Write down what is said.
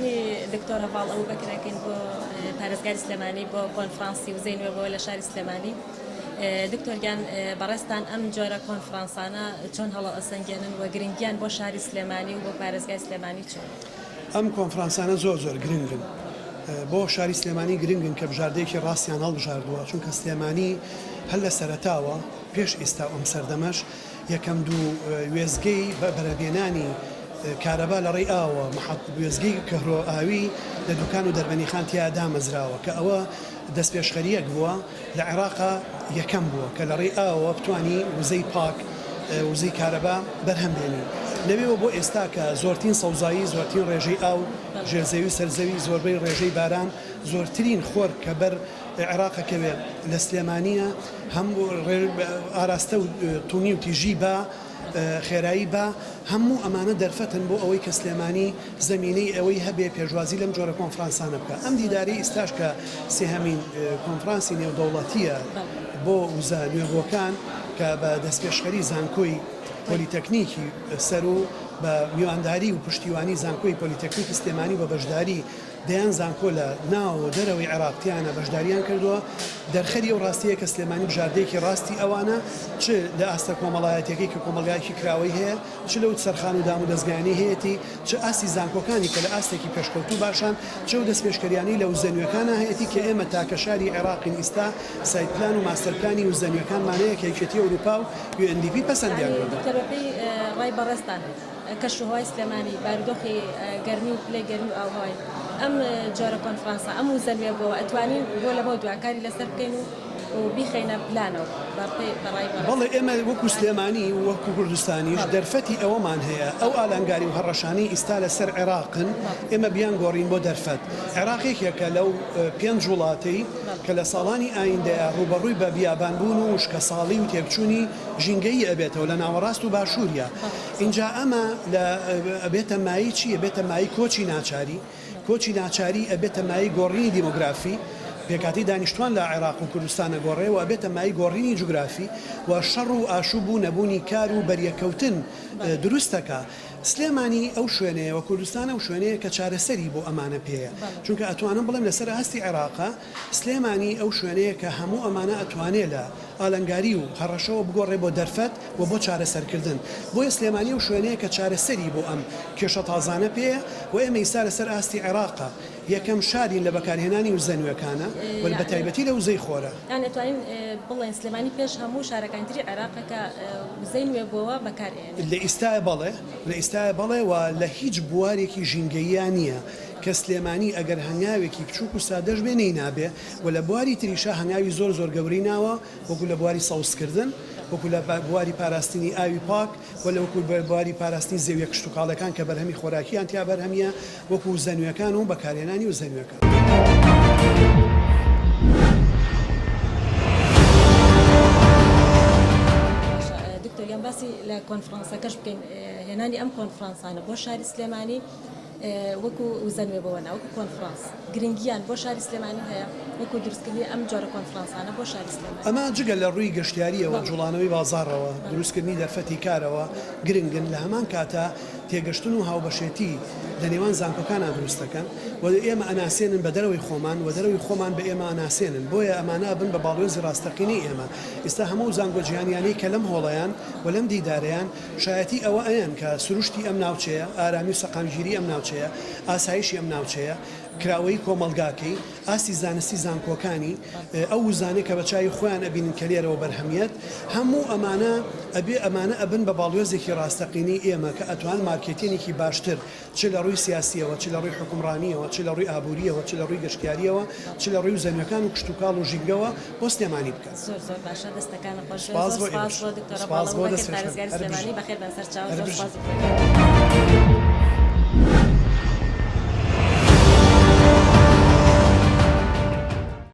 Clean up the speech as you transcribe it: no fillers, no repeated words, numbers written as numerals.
بەخێرهاتنی دکتۆر هەڤاڵ ئەبوبەکر ئەکەین بۆ پارێزگاری سلێمانی بۆ کۆنفرانسی وزەی نوێبووەوە لە شاری سلێمانی. دکتۆر گیان بەڕێزتان ئەم جۆرە کۆنفرانسانە چۆن هەڵەئەسەنگێنن و گرنگیان بۆ شاری سلێمانی و بۆ پارێزگای سلێمانی چۆنە؟ ئەم کۆنفرانسانە زۆر زۆر گرنگن بۆ شاری سلێمانی گرنگن کە بژاردەیەکی ڕاستیان هەڵبژاردووە چونکە سلێمانی هەر لە سەرەتاوە پێش ئیستا و ئەم سەردەمەش یەکەم دوو وێستگەی بەرهەمهێنانی کارەبا لە ڕێی ئاوەوە، وێستگەی کەهرۆ ئاوی لە دوکان و دەربەنیخان تیایا دامەزراوە کە ئەوە دەستپێشخەرییەک بووە لە عێراقا یەکەم بووە کە لە ڕێی ئاوەوە بتوانی وزەی پاک وزەی کارەبا بەرهەم بێنی. لەوێوە بۆ ئێستا کە زۆرترین سەوزایی، زۆرترین ڕێژەی ئاو، ژێرزەوی و سەرزەوی، زۆربەی ڕێژەی باران، زۆرترین خۆر کە بەر عێراق ئەکەوێ لە سلێمانییە، هەم ئاراستە و تونی و تیژی با، خێرایی با، هەموو ئەمانە دەرفەتن بۆ ئەوەی کە سلێمانی زەمینەی ئەوەی هەبێ پێشوازی لەم جۆرە کۆنفرانسانە بکا. ئەم دیدارەی ئیستاش کە سێهەمین کۆنفرانسی نێودەوڵەتییە بۆ وزە نوێبووەکان کە بە دەستپێشخەری زانکۆی پۆلیتەکنیکی سەروو بە میوانداری و پشتیوانی زانکۆی پۆلیتەکنیکی سلێمانی و بە بەشداری دەیان زانکۆ لە ناوەوە و دەرەوەی عێراق تیایانە بەشدارییان کردووە، دەرخەری ئەو ڕاستییەیە کە سلێمانی بژاردەیەکی ڕاستی ئەوانە، چ لە ئاستە کۆمەڵایەتییەکەی کە کۆمەڵگایەکی کراوەی هەیە، چ لەو سەرخان و دامودەزگایانەی هەیەتی، چ ئاستی زانکۆکانی کە لە ئاستێکی پێشکەوتوو باشان، چ ئەو دەستپێشکەریانەی لە وزە نوێکانا هەیەتی کە ئێمە تاکە شاری عێراقین ئیستا site plan و master plan ی وزە نوێکانمان هەیە کە یەکێتی ئەوروپا و UNDP پەسەندیان یانی کردووە. دکتۆر بەپێی ڕای بەڕێزتان کەشوهەوای سلێمانی، بارودۆخی گەرمی و پلەی گەرمی و ئاوهەوای ئەم جۆرە کۆنفرانسە، ئەم وزە نوێبووەوە ئەتوانین بۆ لەمەودوا کاری لەسەر بکەین و و بیخەینە پلانەوە بە پێی بە ڕای بەڕێزتان؟ بەڵێ ئێمە وەکو سلێمانی و وەکو کوردستانیش دەرفەتی ئەوەمان هەیە ئەو ئالانگاری و هەڕەشانەی ئیستا لەسەر عێراقن ئێمە بیانگۆڕین بۆ دەرفەت. عێراق یەکێکە لەو پێنج وڵاتەی کە لە ساڵانی ئایندەیا ڕووبەڕووی بە بیابانبوون و وشکەساڵی و تێکچوونی ژینگەیی ئەبێتەوە لە ناوەڕاست و باشووریا. ئینجا ئەمە لە ئەبێتە مایەی چی؟ ئەبێتە مایەی کۆچی ناچاری. کۆچی ناچاری ئەبێتە مایەی گۆڕینی دیمۆگرافی، پێکهاتەی دانیشتوان لە عێراق و کوردستان ئەگۆڕێ و ئەبێتە مایەی گۆڕینی جوگرافی و شەڕ و ئاشوب و نەبوونی کار و بەریەککەوتن دروست ئەکا. سلێمانی ئەو شوێنەیە و کوردستان ئەو شوێنەیە کە چارەسەری بۆ ئەمانە پێیە. چونکە ئەتوانم بڵێم لەسەر ئاستی عێراقا سلێمانی ئەو شوێنەیە کە هەموو ئەمانە ئەتوانێ لە ئالنگاری و هەڕەشەوە بگۆڕێ بۆ دەرفەت و بۆ چارەسەرکردن. بۆیە سلێمانی ئەو شوێنەیە کە چارەسەری بۆ ئەم کێشە تازانە پێیە و ئێمە ئیستا لەسەر ئاستی عێراقا یەکەم شارین لە بەکارهێنانی وزە نوێکانە و بە تایبەتی لە وزەی خۆرە. یان ئەتوانین بڵێین سلێمانی پێش هەموو شارەکانی تری عێراقە کە وزەی نوێبووەوە بەکار ئەیەنێ؟ لە ئیستایا بەڵێ، لە ئیستایا بەڵێ و لە هیچ بوارێکی ژینگەییا نییە کە سلێمانی ئەگەر هەنگاوێکی بچووک و سادەش بێ نەینابێ و لە بواری تریشا هەنگاوی زۆر زۆر گەورەی ناوە وەکو لە بواری سەوزکردن، وەکو لە بواری پاراستنی ئاوی پاک و لە وەکو بواری پاراستنی زەویە کشتوکاڵیەکان کە بەرهەمی خۆراکیان تیا بەرهەمیە وەکو وزە نوێکان و بەکارهێنانی وزە نوێکان. باشە دکتۆر گیان باسی لە کۆنفرانسەکەش بکەین هێنانی ئەم کۆنفرانسانە بۆ شاری سلێمانی وەکو وزە نوێبووەوە نا وەکو کۆنفرانس گرنگیان بۆ شاری سلێمانی هەیە وەکو دروستکردنی ئەم جۆرە کۆنفرانسانە بۆ شاری سلێمانی. ئەمە جگە لە ڕووی گەشتیارییەوە، جوڵانەوەی بازاڕەوە، دروستکردنی دەرفەتی کارەوە گرنگن، لە هەمان کاتا تێگەشتن و هاوبەشێتی لە نێوان زانکۆکانا دروست دەکەن و ئێمە ئەناسێنن بە دەرەوەی خۆمان و دەرەوەی خۆمان بە ئێمە ئەناسێنن، بۆیە ئەمانە ئەبن بە باڵیۆزی ڕاستەقینەی ئێمە. ئیستا هەموو ئەو زانکۆ جیهانیانەی کە لەم هۆڵەیان و لەم دیدارەیان شایەتی ئەوە ئەیەن کە سروشتی ئەم ناوچەیە، ئارامی و سەقامگیری ئەم ناوچەیە، ئاسایشی ئەم ناوچەیە، کراوەیی کۆمەڵگاکەی، ئاستی زانستی زانکۆکانی، ئەو وزانەی کە بە چاوی خۆیان ئەبینن کە لێرەوە بەرهەمیەت، هەموو ئەمانە ئەبێ ئەمانە ئەبن بە باڵیۆزێکی ڕاستەقینەی ئێمە کە ئەتوان مارکێتینێکی باشتر چ لە ڕووی سیاسییەوە، چ لە ڕووی حوکمڕانییەوە، چ لە ڕووی ئابوورییەوە، چ لە ڕووی گەشتیارییەوە، چ لە ڕووی وزە نوێکان و کشتوکاڵ و ژینگەوە بۆ سلێمانی بکات. زۆر زۆر باشە دەستەکانت خۆش بێت. سپاس زۆر بۆ سپاس ئێوەش. بۆ دکتۆر سپاس هەڤاڵ بۆ ئەبوبەکر دەستخۆشتان. پارێزگاری هەر سلێمانی بژی. بەخێر بێن سەرچاوە هەر زۆر بژی. سپاس دکتۆر گیان.